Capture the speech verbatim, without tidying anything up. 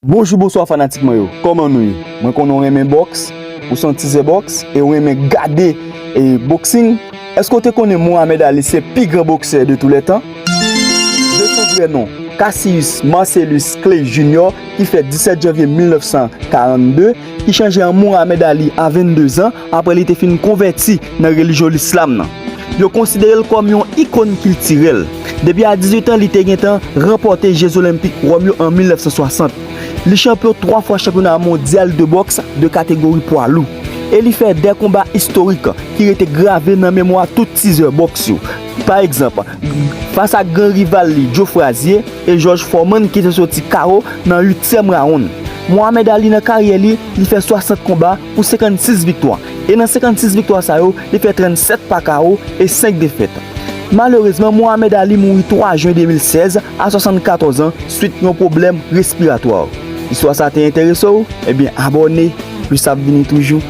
Bonjou, bonswa fanatik mwen yo. Kòman nou ye? Mwen konnen w renmen bòks, ou se yon tizè bòks e w renmen gade e boxing. Èske w te konnen Mohamed Ali se pi gran boksè de tou lè tan? De son vrè non, Cassius Marcellus Clay Junior, ki fèt disèt janvye mil nèf san karannde, ki chanje an Mohamed Ali a vennde zan apre li te fin konvèti nan relijyon lislam nan. Yo konsidere l kòm yon ikòn kiltirèl. Depi a dizuit an, li te gentan ranpòte Je Zolenpik Wòm yo an mil nèf san swasant. Li chanpyon twa fwa chanpyona mondyal de bòks de kategori pwa lou. E li fè de konba istorik ki rete grave nan memwa tout tizè bòks yo. Pa egzanp, fas ak gran rival li Joe Frazier e George Foreman ki te soti K O nan uityèm rawonn. Mohamed Ali nan karyè li, li fè swasant konba pou senkannsis viktwa. E nan senkannsis viktwa sa yo, li fè trannsèt pa K O e senk defèt. Malerezman, Mohamed Ali mouri twa jen de mil sèz a swasannkatòz an swit yon pwoblèm respiratwa. Istwa sa te enterese w? Ebyen, abòne, plis ap vini toujou.